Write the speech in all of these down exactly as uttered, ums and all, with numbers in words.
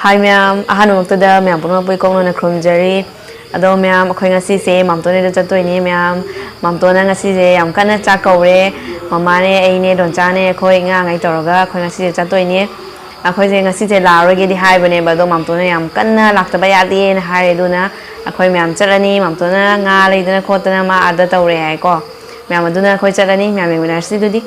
ꯍꯥꯏ ꯃꯌꯥꯝ, ꯑꯍꯥꯟꯕꯃꯛꯇꯗ ꯃꯌꯥꯝ ꯄꯨꯝꯅꯃꯛꯄꯨ ꯏꯀꯧꯅꯅ ꯈꯨꯔꯨꯝꯖꯔꯤ꯫ ꯑꯗꯣ ꯃꯌꯥꯝ, ꯑꯩꯈꯣꯏ ꯉꯁꯤꯁꯦ ꯃꯥꯝꯇꯣꯟ ꯍꯣꯏꯗ ꯆꯠꯇꯣꯏꯅꯦ ꯃꯌꯥꯝ꯫ ꯃꯥꯝꯇꯣꯟꯅ ꯉꯁꯤꯁꯦ ꯌꯥꯝ ꯀꯟꯅ ꯆꯥꯛ ꯀꯧꯔꯦ꯫ ꯃꯃꯥꯅꯦ, ꯑꯩꯅꯦ, ꯗꯣꯟꯆꯥꯅꯦ, ꯑꯩꯈꯣꯏ ꯑꯉꯥꯡꯈꯩ ꯇꯧꯔꯒ ꯑꯩꯈꯣꯏ ꯉꯁꯤꯁꯦ ꯆꯠꯇꯣꯏꯅꯦ꯫ ꯑꯩꯈꯣꯏꯁꯦ ꯉꯁꯤꯁꯦ ꯂꯥꯛꯑꯔꯣꯏꯒꯦꯗꯤ ꯍꯥꯏꯕꯅꯦꯕ, ꯑꯗꯣ ꯃꯥꯝꯇꯣꯟꯅ ꯌꯥꯝ ꯀꯟꯅ ꯂꯥꯛꯇꯕ ꯌꯥꯗꯦꯅ ꯍꯥꯏꯔꯦ꯫ ꯑꯗꯨꯅ ꯑꯩꯈꯣꯏ ꯃꯌꯥꯝ ꯆꯠꯂꯅꯤ꯫ ꯃꯥꯝꯇꯣꯟꯅ ꯉꯥ ꯂꯩꯗꯅ ꯈꯣꯠꯇꯅ ꯃꯥ ꯑꯥꯗ ꯇꯧꯔꯦ ꯍꯥꯏꯀꯣ꯫ ꯃꯌꯥꯝ, ꯑꯗꯨꯅ ꯑꯩꯈꯣꯏ ꯆꯠꯂꯅꯤ꯫ ꯃꯌꯥꯝ ꯌꯦꯡꯃꯤꯟꯅꯔꯁꯤ ꯑꯗꯨꯗꯤ꯫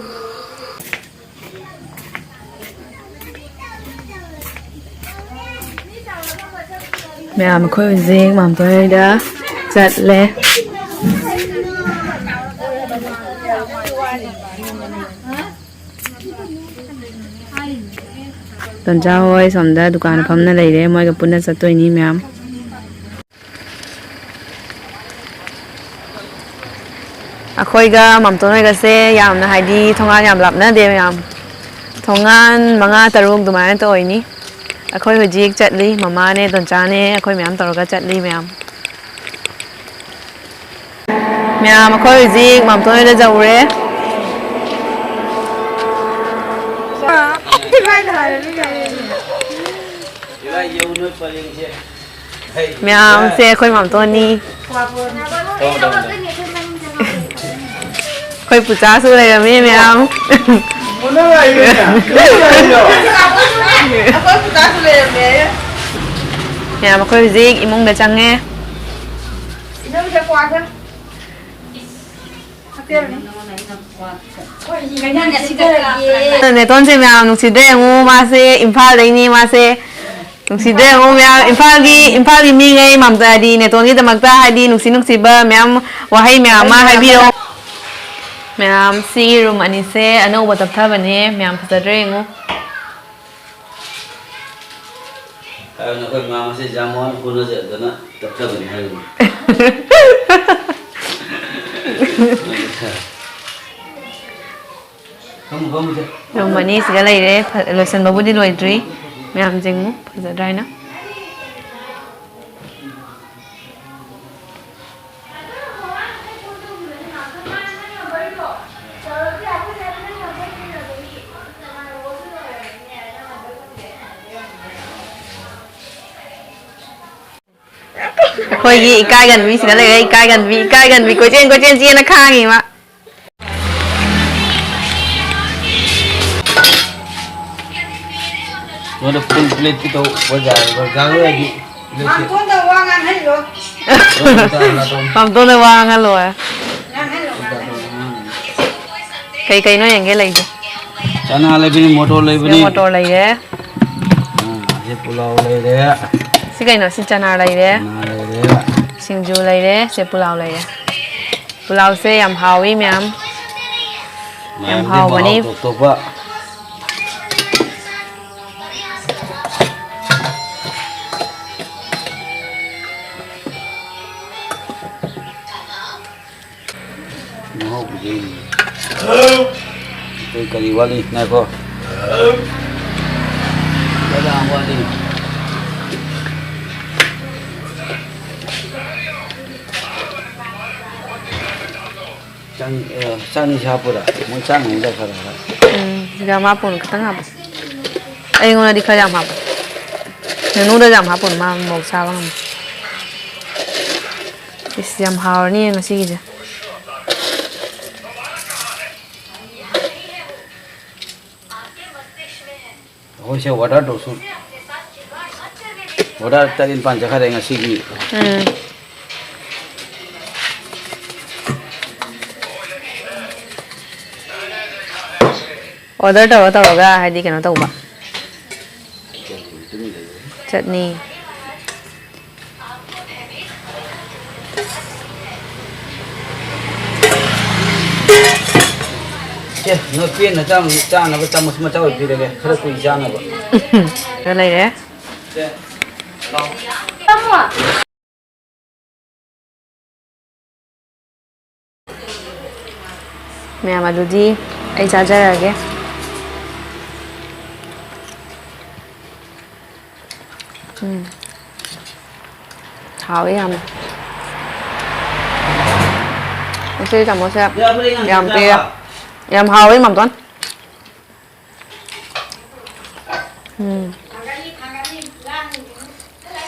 ꯃꯌꯥꯝ, ꯑꯩꯈꯣꯏ ꯍꯧꯖꯤꯛ ꯃꯥꯝꯇꯣꯟ ꯍꯣꯏꯗ ꯆꯠꯂꯦ꯫ ꯇꯣꯟꯆꯥ ꯍꯣꯏ ꯁꯣꯝꯗ ꯗꯨꯀꯥꯟ ꯐꯝꯅ ꯂꯩꯔꯦ, ꯃꯣꯏꯒ ꯄꯨꯟꯅ ꯆꯠꯇꯣꯏꯅꯤ ꯃꯌꯥꯝ꯫ ꯑꯩꯈꯣꯏꯒ ꯃꯥꯝꯇꯣꯟ ꯍꯣꯏꯒꯁꯦ ꯌꯥꯝꯅ, ꯍꯥꯏꯗꯤ, ꯊꯣꯡꯒꯥꯟ ꯌꯥꯝ ꯂꯥꯞꯅꯗꯦ ꯃꯌꯥꯝ꯫ ꯊꯣꯡꯒꯥꯟ ꯃꯉꯥ ꯇꯔꯨꯛ ꯑꯗꯨꯃꯥꯏꯅ ꯇꯧꯏꯅꯤ꯫ ꯑꯩꯈꯣꯏ ꯍꯧꯖꯤꯛ ꯆꯠꯂꯤ, ꯃꯃꯥꯅꯦ, ꯗꯣꯟꯆꯥꯅꯦ, ꯑꯩꯈꯣꯏ ꯃꯌꯥꯝ ꯇꯧꯔꯒ ꯆꯠꯂꯤ ꯃꯌꯥꯝ꯫ ꯃꯌꯥꯝ, ꯑꯩꯈꯣꯏ ꯍꯧꯖꯤꯛ ꯃꯥꯝꯇꯣꯟ ꯍꯣꯏꯗ ꯌꯧꯔꯦ꯫ ꯃꯌꯥꯝꯁꯦ ꯑꯩꯈꯣꯏ ꯃꯥꯝꯇꯣꯟꯅꯤ꯫ ꯑꯩꯈꯣꯏ ꯄꯨꯆꯥꯁꯨ ꯂꯩꯔꯝꯃꯤ ꯃꯌꯥꯝ꯫ ꯃꯌꯥꯝ, ꯑꯩꯈꯣꯏ ꯍꯧꯖꯤꯛ ꯏꯃꯨꯡꯗ ꯆꯪꯉꯦ꯫ ꯅꯦꯇꯣꯟꯁꯦ ꯃꯌꯥꯝ ꯅꯨꯡꯁꯤꯗ꯭ꯔꯦ ꯌꯦꯡꯉꯨ, ꯃꯥꯁꯦ ꯏꯝꯐꯥꯜꯗꯩꯅꯤ, ꯃꯥꯁꯦ ꯅꯨꯡꯁꯤꯗ꯭ꯔꯦ ꯌꯦꯡꯉꯨ ꯃꯌꯥꯝ, ꯏꯝꯐꯥꯜꯒꯤ, ꯏꯝꯐꯥꯜꯒꯤ ꯃꯤꯉꯩ ꯃꯥꯝꯇ ꯍꯥꯏꯗꯤ ꯅꯦꯇꯣꯟꯒꯤꯗꯃꯛꯇ ꯍꯥꯏꯗꯤ ꯅꯨꯡꯁꯤ ꯅꯨꯡꯁꯤꯕ ꯃꯌꯥꯝ ꯋꯥꯍꯩ ꯃꯌꯥꯝ ꯑꯃ ꯍꯥꯏꯕꯤꯔꯛꯑꯣ꯫ ꯃꯌꯥꯝ, ꯁꯤꯒꯤ ꯔꯨꯝ ꯑꯅꯤꯁꯦ ꯑꯅꯧꯕ ꯇꯞꯊꯕꯅꯦ ꯃꯌꯥꯝ, ꯐꯖꯗ꯭ꯔꯦ ꯌꯦꯡꯉꯨ꯫ ꯍꯥꯏꯕꯅꯤ, ꯑꯩꯈꯣꯏ ꯃꯥ ꯃꯁꯤ ꯖꯥꯝ ꯋꯥꯟ ꯀꯣꯟꯅꯖꯗꯅ ꯇꯞꯊꯕꯅꯤ ꯍꯥꯏꯕꯅꯤ꯫ ꯐꯝꯃꯨ, ꯐꯝꯃꯨꯁꯦ꯫ ꯔꯨꯝ ꯑꯅꯤꯁꯤꯒ ꯂꯩꯔꯦ꯫ ꯐ-, ꯂꯣꯏꯁꯟꯕꯕꯨꯗꯤ ꯂꯣꯏꯗ꯭ꯔꯤ꯫ ꯃꯌꯥꯝ ꯌꯦꯡꯉꯨ, ꯐꯖꯗ꯭ꯔꯥ ꯍꯥꯏꯅ꯫ ꯑꯩꯈꯣꯏꯒꯤ ꯏꯀꯥꯏꯒꯟꯕꯤꯁꯤꯅ ꯂꯩꯔꯦ, ꯏꯀꯥꯏꯒꯟꯕꯤ, ꯏꯀꯥꯏꯒꯟꯕꯤ, ꯀꯣꯏꯆꯦꯟ ꯀꯣꯏꯆꯦꯟ ꯆꯦꯟꯅ ꯈꯥꯡꯉꯤ ꯃꯥ꯫ ꯅꯉꯣꯟꯗ ꯐꯨꯜ ꯄ꯭ꯂꯦꯠꯀꯤ ꯇꯧ, ꯕꯖꯥꯔ, ꯕꯖꯥꯔ ꯑꯣꯏꯔꯗꯤ ꯄ꯭ꯂꯦꯠꯁꯦ꯫ ꯃꯥꯝꯇꯣꯟꯗ ꯋꯥ ꯉꯥꯡꯍꯜꯂꯣ꯫ ꯃꯥꯝꯇꯣꯟꯗ ꯋꯥ ꯉꯥꯡꯍꯜꯂꯣ꯫ ꯉꯥꯡꯍꯜꯂꯣ, ꯉꯥꯡꯍꯜꯂꯣ꯫ ꯀꯩ ꯀꯩꯅꯣ ꯌꯦꯡꯒꯦ ꯂꯩꯁꯦ? ꯆꯅꯥ ꯂꯩꯕꯅꯤ, ꯃꯣꯇꯣꯔ ꯂꯩꯕꯅꯤ꯫ ꯃꯣꯇꯣꯔ ꯂꯩꯔꯦ꯫ ꯑꯥ, ꯁꯤ ꯄꯨꯂꯥꯎ ꯂꯩꯔꯦ꯫ ꯁꯤ ꯀꯩꯅꯣ? ꯁꯤ ꯆꯅꯥ ꯂꯩꯔꯦ꯫ ꯆꯅꯥ ꯂꯩꯔꯦ꯫ ꯁꯤꯡꯖꯨ ꯂꯩꯔꯦ꯫ ꯁꯦ ꯄꯨꯂꯥꯎ ꯂꯩꯔꯦ꯫ ꯄꯨꯂꯥꯎꯁꯦ ꯌꯥꯝ ꯍꯥꯎꯋꯤ ꯃꯌꯥꯝ꯫ ꯌꯥꯝ ꯃꯌꯥꯝꯗꯤ ꯍꯥꯎꯕꯅꯤ꯫ ꯃꯍꯥꯎ ꯇꯣꯞ ꯇꯣꯞꯄ꯫ ꯃꯍꯥꯎꯕꯨꯗꯤ꯫ ꯑꯩꯈꯣꯏ ꯀꯔꯤ ꯋꯥꯠꯂꯤ? ꯉꯥꯏꯈꯣ꯫ ꯕꯗꯥꯝ ꯋꯥꯠꯂꯤ꯫ ꯆꯥꯡ-, ꯑ, ꯆꯥꯡꯁꯦ ꯍꯥꯞꯄꯨꯔꯥ? ꯃꯣꯏ ꯆꯥꯡ ꯑꯃꯗ ꯈꯔ ꯈꯔ꯫ ꯎꯝ, ꯌꯥꯝ ꯍꯥꯞꯄꯨꯅꯨ, ꯈꯤꯇꯪ ꯍꯥꯞꯄꯨ꯫ ꯑꯩꯉꯣꯟꯗꯗꯤ ꯈꯔ ꯌꯥꯝ ꯍꯥꯞꯄꯨ꯫ ꯅꯅꯨꯗ ꯌꯥꯝ ꯍꯥꯞꯄꯨꯅꯨ, ꯃꯥ ꯃꯣꯔꯣꯛ ꯆꯥꯕ ꯉꯝꯃꯣꯏ꯫ ꯏꯁ, ꯌꯥꯝ ꯍꯥꯎꯔꯅꯤꯌꯦ ꯉꯁꯤꯒꯤꯁꯦ꯫ ꯑꯩꯈꯣꯏꯁꯦ ꯑꯣꯔꯗꯔ ꯇꯧꯁꯨ, ꯑꯣꯔꯗꯔ ꯇꯔꯦꯠ ꯅꯤꯄꯥꯟ ꯆꯠꯈꯔꯦ ꯉꯁꯤꯒꯤ꯫ ꯎꯝ꯫ ꯑꯣꯔꯗꯔ ꯇꯧꯔ ꯇꯧꯔꯒ ꯍꯥꯏꯗꯤ ꯀꯩꯅꯣ ꯇꯧꯕ꯫ ꯆꯠꯅꯤ꯫ ꯑꯦ, ꯅꯣꯏ ꯄꯦꯟꯅ ꯆꯥꯅ-, ꯆꯥꯅꯕ ꯆꯥꯃꯁ ꯃꯆꯥ ꯑꯣꯏ ꯄꯤꯔꯒꯦ, ꯈꯔ ꯀꯨꯏ ꯆꯥꯅꯕ꯫ ꯈꯔ ꯂꯩꯔꯦ꯫ ꯁꯦ, ꯂꯥꯎ꯫ ꯃꯌꯥꯝ, ꯑꯗꯨꯗꯤ ꯑꯩ ꯆꯥꯖꯔꯒꯦ꯫ ꯎꯝ꯫ ꯍꯥꯎꯋꯦ ꯌꯥꯝꯅ꯫ ꯉꯁꯤ ꯆꯥꯃꯁꯁꯦ ꯌꯥꯝ ꯄꯤꯔꯦ꯫ ꯌꯥꯝ ꯍꯥꯎꯋꯦ, ꯃꯥꯝꯇꯣꯟ꯫ ꯎꯝ꯫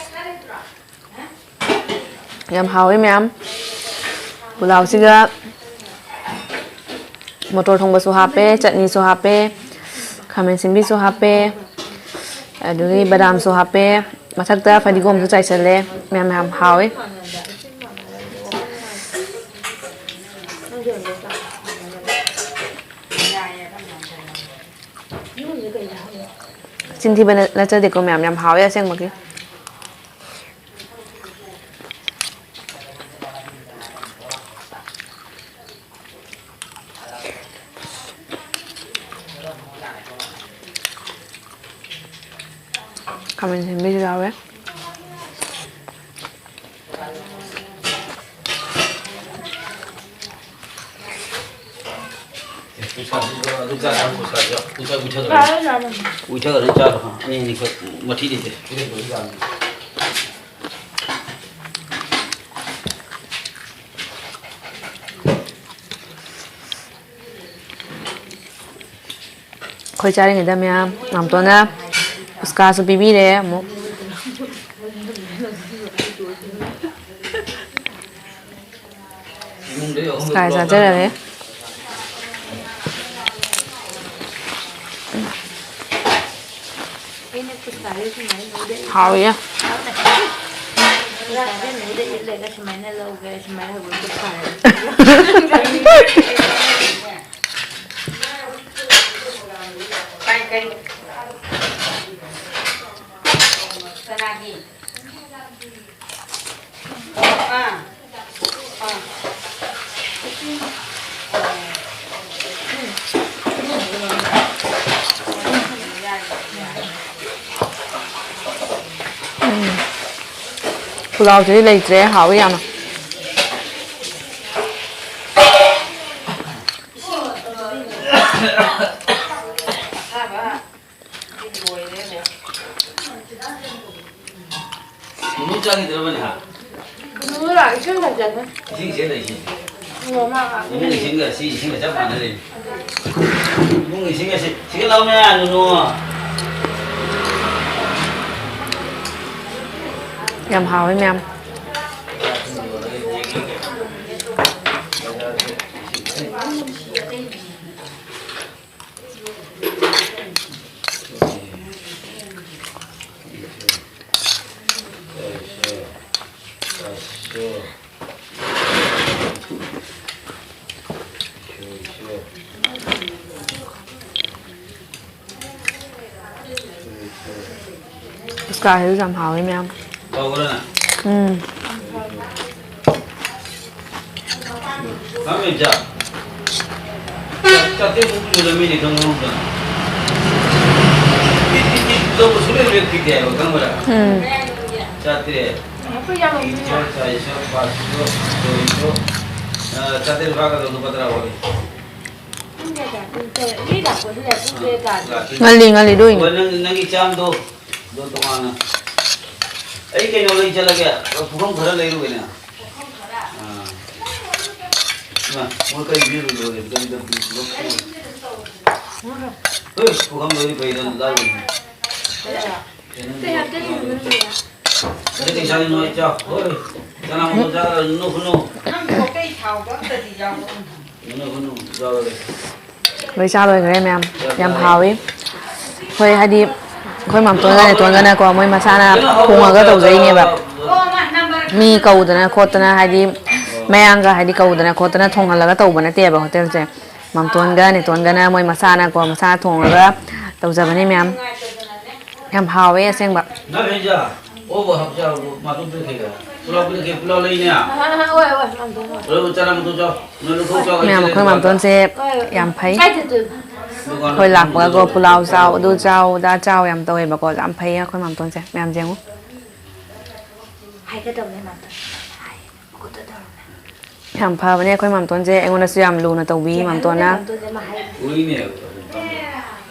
ꯌꯥꯝ ꯍꯥꯎꯋꯦ ꯃꯌꯥꯝ꯫ ꯄꯨꯂꯥꯎꯁꯤꯒ ꯃꯣꯇꯣꯔ ꯊꯣꯡꯕꯁꯨ ꯍꯥꯞꯄꯦ, ꯆꯠꯅꯤꯁꯨ ꯍꯥꯞꯄꯦ, ꯈꯥꯃꯦꯟ ꯑꯁꯤꯟꯕꯤꯁꯨ ꯍꯥꯞꯄꯦ, ꯑꯗꯨꯗꯒꯤ ꯕꯗꯥꯝꯁꯨ ꯍꯥꯞꯄꯦ, ꯃꯊꯛꯇ ꯐꯗꯤꯒꯣꯝꯁꯨ ꯆꯥꯏꯁꯜꯂꯦ꯫ ꯃꯌꯥꯝ ꯌꯥꯝ ꯍꯥꯎꯋꯦ꯫ ꯆꯤꯟ ꯊꯤꯕ ꯅꯠ-, ꯅꯠꯆꯗꯦꯀꯣ ꯃꯌꯥꯝ, ꯌꯥꯝ ꯍꯥꯎꯋꯦ ꯑꯁꯦꯡꯕꯒꯤ꯫ ꯈꯥꯃꯦꯟ ꯑꯁꯤꯟꯕꯤꯁꯨ ꯌꯥꯎꯋꯦ꯫ ꯎꯏꯊꯈ꯭ꯔꯦ, ꯆꯥꯔꯣ, ꯑꯅꯤ ꯑꯅꯤꯈꯛ ꯃꯊꯤ ꯂꯩꯇꯦ꯫ ꯑꯩꯈꯣꯏ ꯆꯥꯔꯤꯉꯩꯗ ꯃꯌꯥꯝ ꯃꯥꯝꯇꯣꯟꯅ ꯎꯁꯀꯥꯁꯨ ꯄꯤꯕꯤꯔꯦ ꯑꯃꯨꯛ꯫ ꯎꯁꯀꯥ ꯆꯥꯖꯔꯒꯦ꯫ ꯑꯩꯅ ꯄꯨꯁꯄꯥꯗ ꯁꯨꯃꯥꯏꯅ ꯅꯣꯏꯗ ꯏ-, ꯍꯥꯎꯋꯦ꯫ ꯄꯨꯁꯄꯥꯗ ꯅꯣꯏꯗ ꯏꯜꯂꯒ ꯁꯨꯃꯥꯏꯅ ꯂꯧꯒꯦ, ꯁꯨꯃꯥꯏꯅ ꯍꯧꯕ ꯄꯨꯁꯄꯥꯗ꯫ ꯀꯔꯤ, ꯀꯔꯤ? ꯀꯅꯥꯒꯤ? ꯑꯥ꯫ ꯑꯥ꯫ ꯎꯝ꯫ ꯄꯨꯂꯥꯎꯁꯤꯗꯤ ꯂꯩꯇ꯭ꯔꯦ, ꯍꯥꯎꯋꯤ ꯌꯥꯝꯅ꯫ ꯅꯨꯃꯤꯠ ꯆꯥꯈꯤꯗ꯭ꯔꯕꯅꯦ, ꯍꯥ? ꯅꯨꯃꯤꯠ ꯂꯥꯛꯑꯦ, ꯏꯁꯤꯡ ꯊꯛꯆꯟꯕ꯫ ꯏꯁꯤꯡ ꯁꯤꯗ ꯂꯩ, ꯏꯁꯤꯡ꯫ ꯅꯣꯡꯃ ꯏꯃꯨꯡ ꯏꯁꯤꯡꯒ ꯁꯤ ꯏꯁꯤꯡꯒ ꯆꯞ ꯃꯥꯟꯅꯔꯦ꯫ ꯏꯃꯨꯡ ꯏꯁꯤꯡꯒ ꯁꯤ, ꯁꯤꯒ ꯂꯥꯎꯅꯦ, ꯅꯨꯅꯨ꯫ ꯌꯥꯝ ꯍꯥꯎꯋꯦ ꯃꯌꯥꯝ꯫ ꯐꯨꯁꯀꯥꯁꯤꯁꯨ ꯌꯥꯝ ꯍꯥꯎꯋꯦ ꯃꯌꯥꯝ꯫ ꯇꯧꯕ꯭ꯔꯥ? ꯎꯝ꯫ ꯈꯪꯉꯦ ꯏꯆꯥ꯫ ꯆꯥꯇ꯭ꯔꯦꯠꯃꯨꯛ ꯌꯣꯜꯂꯝꯃꯤꯅꯦ ꯈꯪꯍꯧꯗꯅ꯫ ꯇꯤꯠ ꯇꯤꯠ ꯇꯤꯠ ꯇꯧꯕ ꯁꯨꯡꯂꯦꯞ ꯂꯦꯞꯈꯤꯗꯦ ꯍꯥꯏꯕ, ꯈꯪꯕ꯭ꯔꯥ? ꯎꯝ꯫ ꯆꯥꯇ꯭ꯔꯦꯠ꯫ ꯇꯤꯟꯁꯣ, ꯆꯥꯏꯁꯣ, ꯄꯥꯁꯁꯣ, ꯆꯣꯏꯁꯣ꯫ ꯑ, ꯆꯥꯇ꯭ꯔꯦꯠ ꯐꯥꯒꯗꯧ ꯂꯨꯄꯥ ꯇꯔꯥ ꯋꯥꯠꯂꯤ꯫ ꯉꯜꯂꯤ, ꯉꯜꯂꯤ, ꯑꯗꯨꯏꯅꯦ꯫ ꯍꯣꯏ, ꯅꯪ, ꯅꯪꯒꯤ ꯆꯥꯝꯗꯣ, ꯑꯗꯣ ꯇꯣꯉꯥꯟꯅ꯫ ꯑꯩ ꯀꯩꯅꯣ ꯂꯩ ꯆꯠꯂꯒꯦ, ꯄꯨꯈꯝ ꯈꯔ ꯂꯩꯔꯨꯒꯦꯅꯦ꯫ ꯑꯥ꯫ ꯏꯃꯥ, ꯃꯣꯏ ꯀꯔꯤ ꯄꯤꯔꯨꯗꯣꯏꯅꯣ? ꯀꯔꯤ ꯇꯧꯗꯣꯏꯅꯣ? ꯍꯣꯏ, ꯄꯨꯈꯝ ꯂꯩꯔꯤ ꯐꯩꯗ, ꯂꯥꯎꯔꯤꯅꯦ꯫ ꯀꯩ ꯍꯥꯞꯇꯣꯏꯅꯣ ꯃꯅꯨꯡꯗ? ꯑꯗꯩ ꯀꯩ ꯆꯥꯗꯣꯏꯅꯣ ꯑꯩ ꯆꯥꯎ꯫ ꯍꯣꯏ, ꯆꯅꯥ ꯃꯇꯣꯟ ꯆꯥꯔ ꯅꯣꯛꯀꯅꯨ꯫ ꯅꯪ ꯀꯣꯛꯇꯩ ꯊꯥꯎꯗꯣ ꯑꯝꯇꯗꯤ ꯌꯥꯎꯔꯛꯎ꯫ ꯅꯣꯛꯀꯅꯨ, ꯆꯥꯎ꯫ ꯂꯣꯏ ꯆꯥ ꯂꯣꯏꯈ꯭ꯔꯦ ꯃꯌꯥꯝ꯫ ꯌꯥꯝ ꯍꯥꯎꯋꯤ꯫ ꯑꯩꯈꯣꯏ ꯍꯥꯏꯗꯤ ꯑꯩꯈꯣꯏ ꯃꯥꯝꯇꯣꯟꯒ ꯅꯦꯇꯣꯟꯒꯅꯀꯣ ꯃꯣꯏ ꯃꯁꯥꯅ ꯊꯣꯡꯉꯒ ꯇꯧꯖꯩꯅꯦꯕ꯫ ꯃꯤ ꯀꯧꯗꯅ ꯈꯣꯠꯇꯅ ꯍꯥꯏꯗꯤ ꯃꯌꯥꯡꯒ ꯍꯥꯏꯗꯤ ꯀꯧꯗꯅ ꯈꯣꯠꯇꯅ ꯊꯣꯡꯍꯜꯂꯒ ꯇꯧꯕ ꯅꯠꯇꯦꯕ ꯍꯣꯇꯦꯜꯁꯦ꯫ ꯃꯥꯝꯇꯣꯟꯒ ꯅꯦꯇꯣꯟꯒꯅ ꯃꯣꯏ ꯃꯁꯥꯅꯀꯣ ꯃꯁꯥꯅ ꯊꯣꯡꯉꯒ ꯇꯧꯖꯕꯅꯤ ꯃꯌꯥꯝ꯫ ꯌꯥꯝ ꯍꯥꯎꯋꯦ ꯑꯁꯦꯡꯕ꯫ ꯅꯪ ꯍꯦꯟꯖꯥ ꯑꯣꯕ ꯍꯥꯞꯆꯥꯔꯕꯣ? ꯃꯥꯇꯣꯟ ꯄꯤꯔꯛꯈꯤꯒꯦ꯫ ꯄꯨꯂꯥꯎ ꯄꯤꯔꯛꯈꯤꯒꯦ, ꯄꯨꯂꯥꯎ ꯂꯩꯅꯦ꯫ ꯍꯣꯏ, ꯍꯣꯏ, ꯍꯣꯏ, ꯃꯥꯝꯇꯣꯟ, ꯍꯣꯏ꯫ ꯄꯨꯂꯥꯎ ꯆꯅꯥ ꯃꯇꯣꯟ ꯆꯥꯎ꯫ ꯅꯣꯏ ꯂꯧꯊꯣꯛ ꯆꯥꯎ, ꯃꯌꯥꯝ ꯑꯩ ꯑꯩꯈꯣꯏ ꯃꯥꯝꯇꯣꯟꯁꯦ ꯌꯥꯝ ꯐꯩ꯫ ꯀꯥꯏꯗ ꯇꯨ? ꯑꯩꯈꯣꯏ ꯂꯥꯛꯄꯒꯀꯣ ꯄꯨꯂꯥꯎ ꯆꯥꯎ, ꯑꯗꯨ ꯆꯥꯎ, ꯑꯗꯥ ꯆꯥꯎ ꯌꯥꯝ ꯇꯧꯋꯦꯕꯀꯣ꯫ ꯌꯥꯝ ꯐꯩꯌꯦ ꯑꯩꯈꯣꯏ ꯃꯥꯝꯇꯣꯟꯁꯦ꯫ ꯃꯌꯥꯝ ꯌꯦꯡꯉꯨ꯫ ꯍꯥꯏꯒꯗꯧꯅꯦ ꯃꯥꯝꯇꯣꯟ꯫ ꯍꯥꯏ, ꯃꯈꯨꯠꯇ ꯇꯧꯔꯝꯃꯦ꯫ ꯌꯥꯝ ꯐꯕꯅꯦ ꯑꯩꯈꯣꯏ ꯃꯥꯝꯇꯣꯟꯁꯦ꯫ ꯑꯩꯉꯣꯟꯗꯁꯨ ꯌꯥꯝ ꯂꯨꯅ ꯇꯧꯕꯤ ꯃꯥꯝꯇꯣꯟꯅ꯫ ꯃꯥꯝꯇꯣꯟꯁꯦ ꯃꯍꯩ꯫ ꯎꯔꯤꯅꯦ,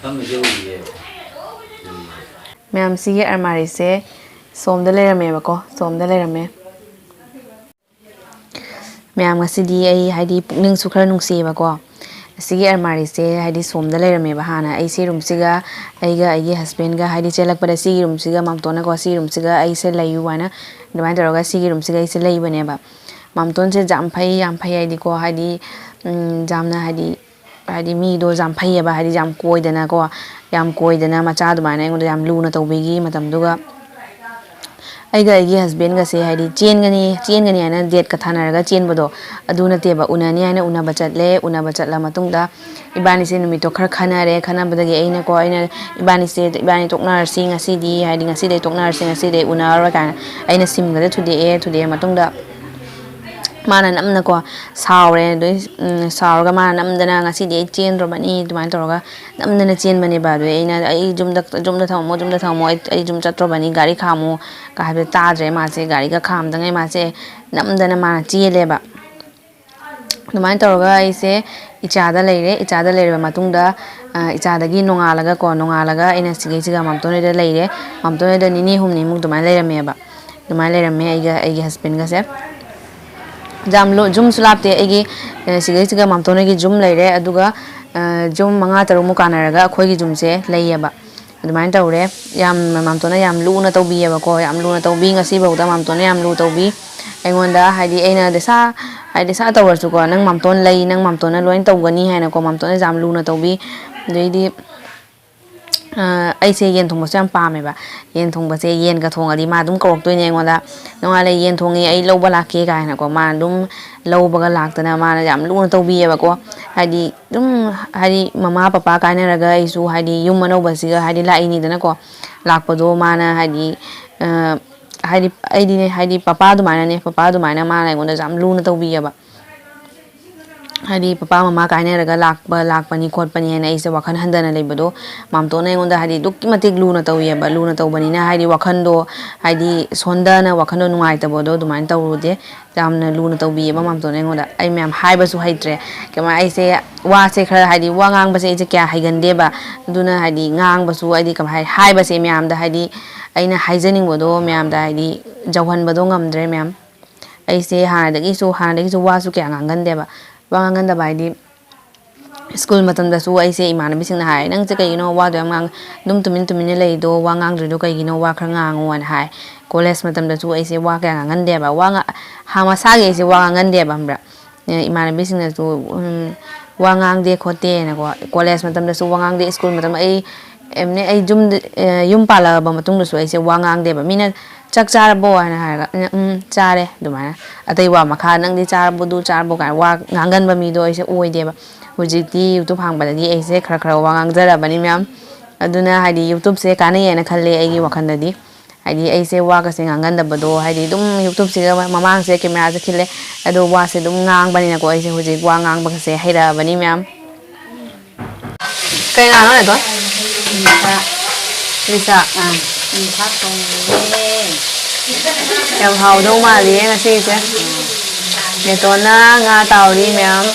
ꯐꯝꯃꯤꯁꯦ ꯎꯔꯤꯌꯦ꯫ ꯃꯌꯥꯝ ꯁꯤꯒꯤ ꯑꯔꯃꯥꯔꯤꯁꯦ ꯁꯣꯝꯗ ꯂꯩꯔꯝꯃꯦꯕꯀꯣ꯫ ꯁꯣꯝꯗ ꯂꯩꯔꯝꯃꯦ꯫ ꯃꯌꯥꯝ ꯉꯁꯤꯗꯤ ꯑꯩ ꯍꯥꯏꯗꯤ ꯄꯨꯛꯅꯤꯡꯁꯨ ꯈꯔ ꯅꯨꯡꯁꯤꯌꯦꯕꯀꯣ꯫ ꯑꯁꯤꯒꯤ ꯑꯔꯃꯥꯔꯤꯁꯦ ꯍꯥꯏꯗꯤ ꯁꯣꯝꯗ ꯂꯩꯔꯝꯃꯦꯕ ꯍꯥꯟꯅ꯫ ꯑꯩ ꯁꯤ ꯔꯨꯝꯁꯤꯒ ꯑꯩꯒ ꯑꯩꯒꯤ ꯍꯁꯕꯦꯟꯒ ꯍꯥꯏꯗꯤ ꯆꯦꯜꯂꯛꯄꯗ ꯁꯤꯒꯤ ꯔꯨꯝꯁꯤꯒ ꯃꯥꯝꯇꯣꯟꯅꯀꯣ ꯁꯤꯒꯤ ꯔꯨꯝꯁꯤꯒ ꯑꯩꯁꯦ ꯂꯩꯌꯨ ꯍꯥꯏꯅ ꯑꯗꯨꯃꯥꯏꯅ ꯇꯧꯔꯒ ꯁꯤꯒꯤ ꯔꯨꯝꯁꯤꯒ ꯑꯩꯁꯦ ꯂꯩꯕꯅꯦꯕ꯫ ꯃꯥꯝꯇꯣꯟꯁꯦ ꯌꯥꯝ ꯐꯩ, ꯌꯥꯝ ꯐꯩ ꯍꯥꯏꯗꯤꯀꯣ, ꯍꯥꯏꯗꯤ, ꯎꯝ, ꯌꯥꯝꯅ ꯍꯥꯏꯗꯤ, ꯍꯥꯏꯗꯤ ꯃꯤꯗꯣ ꯌꯥꯝ ꯐꯩꯌꯦꯕ, ꯍꯥꯏꯗꯤ ꯌꯥꯝ ꯀꯣꯏꯗꯅꯀꯣ, ꯌꯥꯝ ꯀꯣꯏꯗꯅ ꯃꯆꯥ ꯑꯗꯨꯃꯥꯏꯅ ꯑꯩꯉꯣꯟꯗ ꯌꯥꯝ ꯂꯨꯅ ꯇꯧꯕꯤꯈꯤ ꯃꯇꯝꯗꯨꯒ꯫ ꯑꯩꯒ ꯑꯩꯒꯤ ꯍꯁꯕꯦꯟꯒꯁꯦ ꯍꯥꯏꯗꯤ ꯆꯦꯟꯒꯅꯤ, ꯆꯦꯟꯒꯅꯤ ꯍꯥꯏꯅ ꯗꯦꯠꯀ ꯊꯥꯅꯔꯒ ꯆꯦꯟꯕꯗꯣ ꯑꯗꯨ ꯅꯠꯇꯦꯕ꯫ ꯎꯅꯅꯤ ꯍꯥꯏꯅ ꯎꯅꯕ ꯆꯠꯂꯦ꯫ ꯎꯅꯕ ꯆꯠꯂ ꯃꯇꯨꯡꯗ ꯏꯕꯥꯅꯤꯁꯦ ꯅꯨꯃꯤꯠꯇꯣ ꯈꯔ ꯈꯟꯅꯔꯦ꯫ ꯈꯟꯅꯕꯗꯒꯤ ꯑꯩꯅꯀꯣ, ꯑꯩꯅ, "ꯏꯕꯥꯅꯤꯁꯦ, ꯏꯕꯥꯅꯤ ꯇꯣꯛꯅꯔꯁꯤ ꯉꯁꯤꯗꯤ, ꯍꯥꯏꯗꯤ ꯉꯁꯤꯗꯩ ꯇꯣꯛꯅꯔꯁꯤ, ꯉꯁꯤꯗꯩ ꯎꯅꯔꯔꯣꯏ" ꯀꯥꯏꯅ ꯑꯩꯅ ꯁꯤꯝꯒꯁꯦ ꯊꯨꯗꯦꯛꯑꯦ꯫ ꯊꯨꯗꯦꯛꯑ ꯃꯇꯨꯡꯗ ꯃꯥꯅ ꯅꯝꯅꯀꯣ ꯁꯥꯎꯔꯦ꯫ ꯑꯗꯩ, ꯎꯝ, ꯁꯥꯎꯔꯒ ꯃꯥꯅ ꯅꯝꯗꯅ, "ꯉꯁꯤꯗꯤ ꯑꯩ ꯆꯦꯟꯗ꯭ꯔꯕꯅꯤ" ꯑꯗꯨꯃꯥꯏꯅ ꯇꯧꯔꯒ ꯅꯝꯗꯅ ꯆꯦꯟꯕꯅꯦꯕ꯫ ꯑꯗꯨꯗꯩ ꯑꯩꯅ, "ꯑꯩ ꯌꯨꯝꯗ, ꯌꯨꯝꯗ ꯊꯝꯃꯝꯃꯣ, ꯌꯨꯝꯗ ꯊꯝꯃꯝꯃꯣ, ꯑꯩ, ꯑꯩ ꯌꯨꯝ ꯆꯠꯇ꯭ꯔꯕꯅꯤ, ꯒꯥꯔꯤ ꯈꯥꯝꯃꯣ" ꯀ ꯍꯥꯏꯕꯗꯣ ꯇꯥꯗ꯭ꯔꯦ ꯃꯥꯁꯦ꯫ ꯒꯥꯔꯤꯒ ꯈꯥꯝꯗꯉꯩ ꯃꯥꯁꯦ ꯅꯝꯗꯅ ꯃꯥꯅ ꯆꯦꯜꯂꯦꯕ꯫ ꯑꯗꯨꯃꯥꯏꯅ ꯇꯧꯔꯒ ꯑꯩꯁꯦ ꯏꯆꯥꯗ ꯂꯩꯔꯦ꯫ ꯏꯆꯥꯗ ꯂꯩꯔꯕ ꯃꯇꯨꯡꯗ, ꯑ, ꯏꯆꯥꯗꯒꯤ ꯅꯣꯡꯉꯥꯜꯂꯒꯀꯣ, ꯅꯣꯡꯉꯥꯜꯂꯒ ꯑꯩꯅ ꯁꯤꯒꯩꯁꯤꯒ ꯃꯥꯝꯇꯣꯟ ꯍꯣꯏꯗ ꯂꯩꯔꯦ꯫ ꯃꯥꯝꯇꯣꯟ ꯍꯣꯏꯗ ꯅꯤꯅꯤ ꯍꯨꯝꯅꯤꯃꯨꯛ ꯑꯗꯨꯃꯥꯏꯅ ꯂꯩꯔꯝꯃꯦꯕ꯫ ꯑꯗꯨꯃꯥꯏꯅ ꯂꯩꯔꯝꯃꯦ ꯑꯩꯒ ꯑꯩꯒꯤ ꯍꯁꯕꯦꯟꯒꯁꯦ꯫ ꯌꯥꯝ ꯂꯨ-, ꯌꯨꯝꯁꯨ ꯂꯥꯞꯇꯦ꯫ ꯑꯩꯒꯤ, ꯑ, ꯁꯤꯒꯩꯁꯤꯒ ꯃꯥꯝꯇꯣꯟ ꯍꯣꯏꯒꯤ ꯌꯨꯝ ꯂꯩꯔꯦ꯫ ꯑꯗꯨꯒ, ꯑ, ꯌꯨꯝ ꯃꯉꯥ ꯇꯔꯨꯛꯃꯨꯛ ꯀꯥꯟꯅꯔꯒ ꯑꯩꯈꯣꯏꯒꯤ ꯌꯨꯝꯁꯦ ꯂꯩꯌꯦꯕ꯫ ꯑꯗꯨꯃꯥꯏꯅ ꯇꯧꯔꯦ꯫ ꯌꯥꯝ, ꯃꯥꯝꯇꯣꯟꯅ ꯌꯥꯝ ꯂꯨꯅ ꯇꯧꯕꯤꯌꯦꯕꯀꯣ, ꯌꯥꯝ ꯂꯨꯅ ꯇꯧꯕꯤ꯫ ꯉꯁꯤꯐꯥꯎꯗ ꯃꯥꯝꯇꯣꯟꯅ ꯌꯥꯝ ꯂꯨ ꯇꯧꯕꯤ꯫ ꯑꯩꯉꯣꯟꯗ ꯍꯥꯏꯗꯤ ꯑꯩꯅ ꯗꯁꯥ, ꯍꯥꯏꯗꯤ ꯗꯁꯥ ꯇꯧꯔꯁꯨꯀꯣ, "ꯅꯪ ꯃꯥꯝꯇꯣꯟ ꯂꯩ, ꯅꯪ ꯃꯥꯝꯇꯣꯟꯅ ꯂꯣꯏꯅ ꯇꯧꯒꯅꯤ" ꯍꯥꯏꯅꯀꯣ, ꯃꯥꯝꯇꯣꯟꯅ ꯌꯥꯝ ꯂꯨꯅ ꯇꯧꯕꯤ꯫ ꯑꯗꯩꯗꯤ, ꯑ, ꯑꯩꯁꯦ ꯌꯦꯟ ꯊꯣꯡꯕꯁꯨ ꯌꯥꯝ ꯄꯥꯝꯃꯦꯕ꯫ ꯌꯦꯟ ꯊꯣꯡꯕꯁꯦ, ꯌꯦꯟꯒ ꯊꯣꯡꯉꯗꯤ ꯃꯥ ꯑꯗꯨꯝ ꯀꯧꯔꯛꯇꯣꯏꯅꯦ ꯑꯩꯉꯣꯟꯗ, "ꯅꯣꯡꯉꯥꯜꯂꯦ ꯌꯦꯟ ꯊꯣꯡꯉꯦ, ꯑꯩ ꯂꯧꯕ ꯂꯥꯛꯀꯦ" ꯀꯥꯏꯅꯀꯣ꯫ ꯃꯥꯅ ꯑꯗꯨꯝ ꯂꯧꯕꯒ ꯂꯥꯛꯇꯅ ꯃꯥꯅ ꯌꯥꯝ ꯂꯨꯅ ꯇꯧꯕꯤꯌꯦꯕꯀꯣ꯫ ꯍꯥꯏꯗꯤ ꯑꯗꯨꯝ, ꯍꯥꯏꯗꯤ ꯃꯃꯥ ꯄꯄꯥ ꯀꯥꯏꯅꯔꯒ ꯑꯩꯁꯨ ꯍꯥꯏꯗꯤ ꯌꯨꯝ ꯑꯅꯧꯕꯁꯤꯒ ꯍꯥꯏꯗꯤ ꯂꯥꯛꯏꯅꯤꯗꯅꯀꯣ꯫ ꯂꯥꯛꯄꯗꯣ ꯃꯥꯅ ꯍꯥꯏꯗꯤ, ꯑ, ꯍꯥꯏꯗꯤ ꯑꯩꯗꯤꯅꯦ, ꯍꯥꯏꯗꯤ ꯄꯄꯥ ꯑꯗꯨꯃꯥꯏꯅꯅꯦ, ꯄꯄꯥ ꯑꯗꯨꯃꯥꯏꯅ ꯃꯥꯅ ꯑꯩꯉꯣꯟꯗ ꯌꯥꯝ ꯂꯨꯅ ꯇꯧꯕꯤꯌꯦꯕ꯫ ꯍꯥꯏꯗꯤ ꯄꯄꯥ ꯃꯃꯥ ꯀꯥꯏꯅꯔꯒ ꯂꯥꯛꯄ, ꯂꯥꯛꯄꯅꯤ ꯈꯣꯠꯄꯅꯤ ꯍꯥꯏꯅ ꯑꯩꯁꯦ ꯋꯥꯈꯜ ꯍꯟꯊꯅ ꯂꯩꯕꯗꯣ, ꯃꯥꯝꯇꯣꯟꯅ ꯑꯩꯉꯣꯟꯗ ꯍꯥꯏꯗꯤ ꯑꯗꯨꯛꯀꯤ ꯃꯇꯤꯛ ꯂꯨꯅ ꯇꯧꯋꯦꯕ꯫ ꯂꯨꯅ ꯇꯧꯕꯅꯤꯅ ꯍꯥꯏꯗꯤ ꯋꯥꯈꯜꯗꯣ, ꯍꯥꯏꯗꯤ ꯁꯣꯟꯊꯅ ꯋꯥꯈꯜꯗꯣ ꯅꯨꯡꯉꯥꯏꯇꯕꯗꯣ ꯑꯗꯨꯃꯥꯏꯅ ꯇꯧꯔꯨꯗꯦ꯫ ꯌꯥꯝꯅ ꯂꯨꯅ ꯇꯧꯕꯤꯌꯦꯕ ꯃꯥꯝꯇꯣꯟꯅ ꯑꯩꯉꯣꯟꯗ꯫ ꯑꯩ ꯃꯌꯥꯝ ꯍꯥꯏꯕꯁꯨ ꯍꯩꯇ꯭ꯔꯦ꯫ ꯀꯃꯥꯏ, ꯑꯩꯁꯦ ꯋꯥꯁꯦ ꯈꯔ ꯍꯥꯏꯗꯤ ꯋꯥ ꯉꯥꯡꯕꯁꯦ ꯑꯩꯁꯦ ꯀꯌꯥ ꯍꯩꯒꯟꯗꯦꯕ꯫ ꯑꯗꯨꯅ ꯍꯥꯏꯗꯤ ꯉꯥꯡꯕꯁꯨ ꯍꯥꯏꯗꯤ ꯀꯃꯥꯏ ꯍꯥꯏ-, ꯍꯥꯏꯕꯁꯦ ꯃꯌꯥꯝꯗ ꯍꯥꯏꯗꯤ ꯑꯩꯅ ꯍꯥꯏꯖꯅꯤꯡꯕꯗꯣ ꯃꯌꯥꯝꯗ ꯍꯥꯏꯗꯤ ꯌꯧꯍꯟꯕꯗꯣ ꯉꯝꯗ꯭ꯔꯦ ꯃꯌꯥꯝ꯫ ꯑꯩꯁꯦ ꯍꯥꯟꯅꯗꯒꯤꯁꯨ, ꯍꯥꯟꯅꯗꯒꯤꯁꯨ ꯋꯥꯁꯨ ꯀꯌꯥ ꯉꯥꯡꯒꯟꯗꯦꯕ꯫ ꯋꯥ ꯉꯥꯡꯒꯟꯗꯕ ꯍꯥꯏꯗꯤ, ꯁ꯭ꯀꯨꯜ ꯃꯇꯝꯗꯁꯨ ꯑꯩꯁꯦ ꯏꯃꯥꯟꯅꯕꯤꯁꯤꯡꯅ ꯍꯥꯏ, "ꯅꯪꯁꯦ ꯀꯩꯒꯤꯅꯣ ꯋꯥꯗꯣ ꯌꯥꯝ ꯉꯥꯡ-, ꯑꯗꯨꯝ ꯇꯨꯃꯤꯟ ꯇꯨꯃꯤꯟꯅ ꯂꯩꯗꯣ, ꯋꯥ ꯉꯥꯡꯗ꯭ꯔꯤꯗꯣ ꯀꯩꯒꯤꯅꯣ? ꯋꯥ ꯈꯔ ꯉꯥꯡꯉꯣꯅ" ꯍꯥꯏ꯫ ꯀꯣꯂꯦꯖ ꯃꯇꯝꯗꯁꯨ ꯑꯩꯁꯦ ꯋꯥ ꯀꯌꯥ ꯉꯥꯡꯒꯟꯗꯦꯕ꯫ ꯋꯥ ꯉꯥ-, ꯍꯥ, ꯃꯁꯥꯒꯤ ꯑꯩꯁꯦ ꯋꯥ ꯉꯥꯡꯒꯟꯗꯦꯕ, ꯈꯪꯕ꯭ꯔꯥ? ꯑꯦ, ꯏꯃꯥꯟꯅꯕꯤꯁꯤꯡꯅꯁꯨ, ꯎꯝ, ꯋꯥ ꯉꯥꯡꯗꯦ ꯈꯣꯠꯇꯦꯅꯀꯣ, ꯀꯣꯂꯦꯖ ꯃꯇꯝꯗꯁꯨ ꯋꯥ ꯉꯥꯡꯗꯦ, ꯁ꯭ꯀꯨꯜ ꯃꯇꯝ ꯑꯩ, ꯑꯦꯝꯅꯦ, ꯑꯩ ꯌꯨꯝꯗ, ꯑꯦ, ꯌꯨꯝ ꯄꯥꯜꯂꯛꯑꯕ ꯃꯇꯨꯡꯗꯁꯨ ꯑꯩꯁꯦ ꯋꯥ ꯉꯥꯡꯗꯦꯕ꯫ ꯃꯤꯅ "ꯆꯥꯛ ꯆꯥꯔꯕꯣ?" ꯍꯥꯏꯅ ꯍꯥꯏꯔꯒ ꯑꯩꯅ "ꯎꯝ, ꯆꯥꯔꯦ" ꯑꯗꯨꯃꯥꯏꯅ꯫ ꯑꯇꯩ ꯋꯥ ꯃꯈꯥ "ꯅꯪꯗꯤ ꯆꯥꯔꯕꯣ, ꯑꯗꯨ ꯆꯥꯔꯕꯣ?" ꯀꯥꯏꯅ ꯋꯥ ꯉꯥꯡꯒꯟꯕ ꯃꯤꯗꯣ ꯑꯩꯁꯦ ꯑꯣꯏꯗꯦꯕ꯫ ꯍꯧꯖꯤꯛꯇꯤ YouTube ꯍꯥꯡꯕꯗꯒꯤ ꯑꯩꯁꯦ ꯈꯔ ꯈꯔ ꯋꯥ ꯉꯥꯡꯖꯔꯕꯅꯤ ꯃꯌꯥꯝ꯫ ꯑꯗꯨꯅ ꯍꯥꯏꯗꯤ YouTubeꯁꯦ ꯀꯥꯟꯅꯩꯌꯦꯅ ꯈꯜꯂꯦ ꯑꯩꯒꯤ ꯋꯥꯈꯜꯗꯗꯤ꯫ ꯍꯥꯏꯗꯤ ꯑꯩꯁꯦ ꯋꯥꯒꯁꯦ ꯉꯥꯡꯒꯟꯗꯕꯗꯣ, ꯍꯥꯏꯗꯤ ꯑꯗꯨꯝ YouTubeꯁꯤꯒ ꯃꯃꯥꯡꯁꯦ cameraꯁꯦ ꯈꯤꯜꯂꯦ, ꯑꯗꯣ ꯋꯥꯁꯦ ꯑꯗꯨꯝ ꯉꯥꯡꯕꯅꯤꯅꯀꯣ, ꯑꯩꯁꯦ ꯍꯧꯖꯤꯛ ꯋꯥ ꯉꯥꯡꯕꯒꯁꯦ ꯍꯩꯔꯛꯑꯕꯅꯤ ꯃꯌꯥꯝ꯫ ꯀꯩ ꯉꯥꯅꯣ ꯑꯗꯣ? ꯂꯤꯁꯥ꯫ ꯂꯤꯁꯥ꯫ ꯑꯥ, ꯂꯤꯁꯥ ꯊꯣꯡꯉꯦ꯫ ꯌꯥꯝ ꯍꯥꯎꯗꯧ ꯃꯥꯜꯂꯤꯌꯦ ꯉꯁꯤꯒꯤꯁꯦ꯫ ꯅꯦꯇꯣꯟꯅ ꯉꯥ ꯇꯥꯎꯔꯤ ꯃꯌꯥꯝ꯫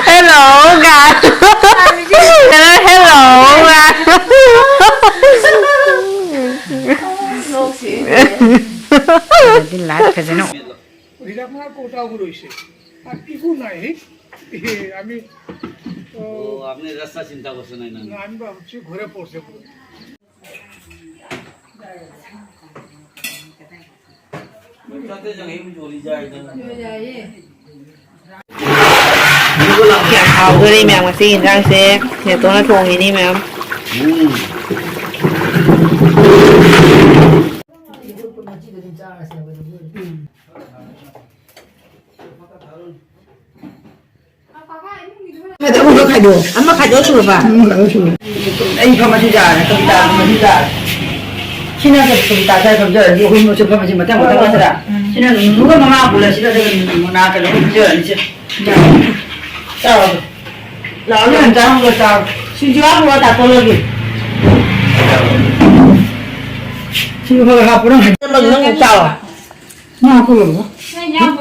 Hello, guys. Hello, hello, guys. ꯅꯣꯛꯁꯤ꯫ ꯑꯗꯨꯗꯤ ꯂꯥꯏꯚ ꯐꯖꯅ ꯍꯤꯗꯥꯛ ꯃꯥ ꯀꯧꯇꯥꯕꯨ ꯂꯣꯏꯁꯦ꯫ ꯑ, ꯏꯕꯨ ꯅꯥꯏ꯫ ꯏꯍꯦ, ꯑꯃꯤ, ꯑ, ꯑꯣ, আপনি রাস্তা চিন্তা করছেন না, না। না, আমি ভাবছি ঘরে পড়ছে পুরো। ꯌꯥꯝ ꯍꯥꯎꯗꯣꯔꯤ ꯃꯌꯥꯝ, ꯉꯁꯤ ꯌꯦꯟꯖꯥꯡꯁꯦ ꯅꯦꯇꯣꯅ ꯊꯣꯡꯉꯤꯅꯤ ꯃꯌꯥꯝ꯫ ꯑꯃ ꯈꯥꯏꯗꯣꯛ, ꯑꯃ ꯈꯥꯏꯗꯣꯛ ꯁꯨꯔꯕ? ꯑꯃ ꯈꯥꯏꯗꯣꯛ ꯁꯨꯔꯕ꯫ ꯑꯩ ꯐꯝꯃꯁꯤ ꯌꯥꯔꯦ, ꯀꯕꯤꯇꯥ ꯐꯝꯃꯁꯤ ꯌꯥꯔꯦ꯫ ꯁꯤꯅ ꯀꯕꯤꯇꯥ ꯁ꯭ꯋꯥꯏ ꯐꯝꯖꯔꯅꯤ, ꯑꯩꯈꯣꯏ ꯃꯁꯦ ꯐꯝꯃꯁꯤ ꯃꯊꯪ ꯃꯊꯪ ꯅꯠꯇ꯭ꯔꯥ? ꯁꯤꯅ ꯅꯨꯃꯤꯠ ꯃꯉꯥ ꯄꯨꯜꯂꯁꯤꯗ, ꯑꯗꯨꯒ ꯅꯨꯃꯤꯠ ꯃꯉꯥ ꯀꯩꯅꯣ ꯐꯝꯖꯔꯅꯤꯁꯦ꯫ ꯆꯥꯎ꯫ ꯂꯥꯛꯑꯣ, ꯌꯥꯝ ꯆꯥꯔꯨꯔꯣ, ꯆꯥꯎ꯫ ꯁꯤꯡꯖꯨ ꯍꯥꯞꯄꯨꯔꯣ, ꯇꯥꯇꯣꯟ ꯍꯣꯏꯒꯤ꯫ ꯁꯤꯡꯖꯨ ꯈꯔ ꯍꯥꯞꯄꯨꯔꯣ꯫ ꯅꯪ ꯆꯥꯎ꯫ ꯉꯥ ꯍꯥꯞꯄ ꯂꯣꯏꯔꯕꯣ?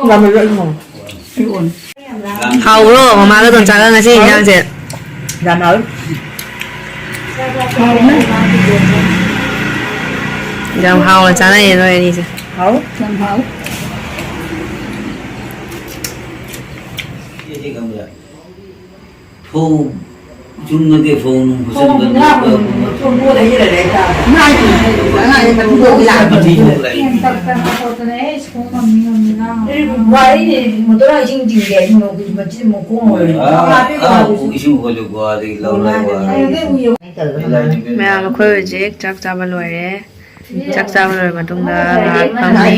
ꯌꯥꯝ ꯂꯩꯔꯦ, ꯑꯩ ꯉꯥ꯫ ꯑꯩ ꯑꯣꯟ꯫ ꯍꯥꯎꯕ꯭ꯔꯣ ꯃꯃꯥꯒ ꯗꯣꯟꯆꯥꯒ ꯉꯁꯤ ꯏꯟꯖꯥꯡꯁꯦ? ꯌꯥꯝ ꯍꯥꯎꯋꯤ꯫ ꯍꯥꯎꯕꯅꯦ꯫ ꯌꯥꯝ ꯍꯥꯎꯅ ꯆꯥꯅꯩꯌꯦ ꯅꯣꯏ ꯑꯅꯤꯁꯦ꯫ ꯍꯥꯎ꯫ ꯌꯥꯝ ꯍꯥꯎ꯫ ꯈꯪꯕ꯭ꯔꯥ? ꯐꯧ ꯆꯨꯝꯅꯒꯤ ꯐꯧ ꯅꯨꯡ ꯐꯨꯠꯆꯟꯕ ꯏꯁꯤꯡ ꯍꯣꯜꯂꯨꯀꯣ ꯑꯗꯒꯤ ꯂꯧꯔꯒ ꯃꯌꯥꯝ, ꯑꯩꯈꯣꯏ ꯍꯧꯖꯤꯛ ꯆꯥꯛ ꯆꯥꯕ ꯂꯣꯏꯔꯦ꯫ ꯆꯥꯛ ꯆꯥꯕ ꯂꯣꯏꯔꯕ ꯃꯇꯨꯡꯗ ꯉꯥꯏꯍꯥꯛ ꯐꯝꯃꯤ,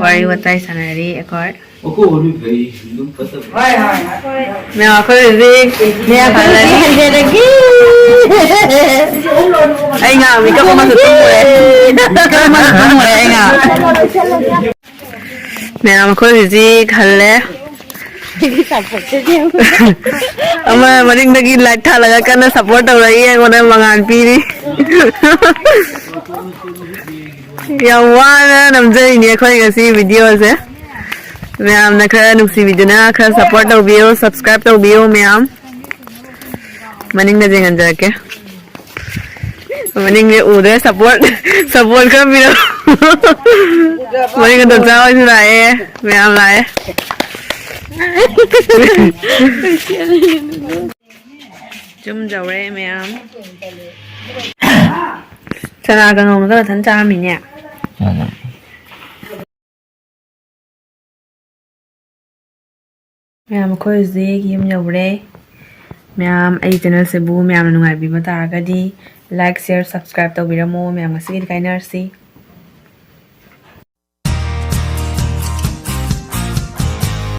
ꯋꯥꯔꯤ ꯋꯥꯇꯥꯏ ꯁꯥꯟꯅꯔꯤ ꯑꯩꯈꯣꯏ꯫ ꯃꯌꯥꯝ, ꯑꯩꯈꯣꯏ ꯍꯧꯖꯤꯛ ꯃꯌꯥꯝ, ꯑꯩꯈꯣꯏ ꯍꯧꯖꯤꯛ ꯍꯟꯖꯔꯒꯦ꯫ ꯑꯩ ꯉꯥꯏꯍꯥꯛ ꯃꯤꯀꯞ ꯑꯃꯁꯨ ꯇꯨꯝꯃꯨꯔꯦ꯫ ꯃꯤꯀꯞ ꯑꯃꯁꯨ ꯇꯨꯝꯃꯨꯔꯦ ꯑꯩ ꯉꯥꯏꯍꯥꯛ꯫ ꯃꯌꯥꯝ, ꯑꯩꯈꯣꯏ ꯍꯧꯖꯤꯛ ꯍꯜꯂꯦ꯫ ꯑꯃ ꯃꯅꯤꯡꯗꯒꯤ ꯂꯥꯏꯠ ꯊꯥꯜꯂꯒ ꯀꯟꯅ ꯁꯞꯄꯣꯔꯠ ꯇꯧꯔꯛꯏ, ꯑꯩꯉꯣꯟꯗ ꯃꯉꯥꯜ ꯄꯤꯔꯤ꯫ ꯌꯥꯝ ꯋꯥꯅ ꯅꯝꯖꯔꯤꯅꯦ ꯑꯩꯈꯣꯏ ꯉꯁꯤ ꯚꯤꯗꯤꯑꯣꯁꯦ꯫ ꯃꯌꯥꯝꯅ ꯈꯔ ꯅꯨꯡꯁꯤꯕꯤꯗꯨꯅ ꯈꯔ ꯁꯞꯄꯣꯔꯠ ꯇꯧꯕꯤꯌꯨ, ꯁꯞꯁꯀ꯭ꯔꯥꯏꯕ ꯇꯧꯕꯤꯌꯨ ꯃꯌꯥꯝ꯫ ꯃꯅꯤꯡꯗ ꯌꯦꯡꯍꯟꯖꯔꯛꯀꯦ꯫ ꯃꯅꯤꯡꯁꯦ ꯎꯗ꯭ꯔꯦ, ꯁꯞꯄꯣꯔꯠ, ꯁꯞꯄꯣꯔꯠ ꯈꯔ ꯄꯤꯔꯛꯑꯣ꯫ ꯃꯅꯤꯡ ꯑꯗꯣꯝꯆꯥ ꯍꯣꯏꯁꯨ ꯂꯥꯛꯑꯦ, ꯃꯌꯥꯝ ꯂꯥꯛꯑꯦ꯫ ꯌꯨꯝ ꯌꯧꯔꯦ ꯃꯌꯥꯝ꯫ ꯆꯅꯥ ꯀꯥꯡꯍꯧꯅꯒ ꯃꯊꯟ ꯆꯥꯔꯝꯃꯤꯅꯦ꯫ ꯃꯌꯥꯝ, ꯑꯩꯈꯣꯏ ꯍꯧꯖꯤꯛ ꯌꯨꯝ ꯌꯧꯔꯦ꯫ ꯃꯌꯥꯝ, ꯑꯩ ꯆꯦꯅꯦꯜꯁꯤꯕꯨ ꯃꯌꯥꯝꯅ ꯅꯨꯡꯉꯥꯏꯕꯤꯕ ꯇꯥꯔꯒꯗꯤ like, share, subscribe ꯇꯧꯕꯤꯔꯝꯃꯣ꯫ ꯃꯌꯥꯝ, ꯉꯁꯤꯒꯤꯗꯤ ꯀꯥꯏꯅꯔꯁꯤ꯫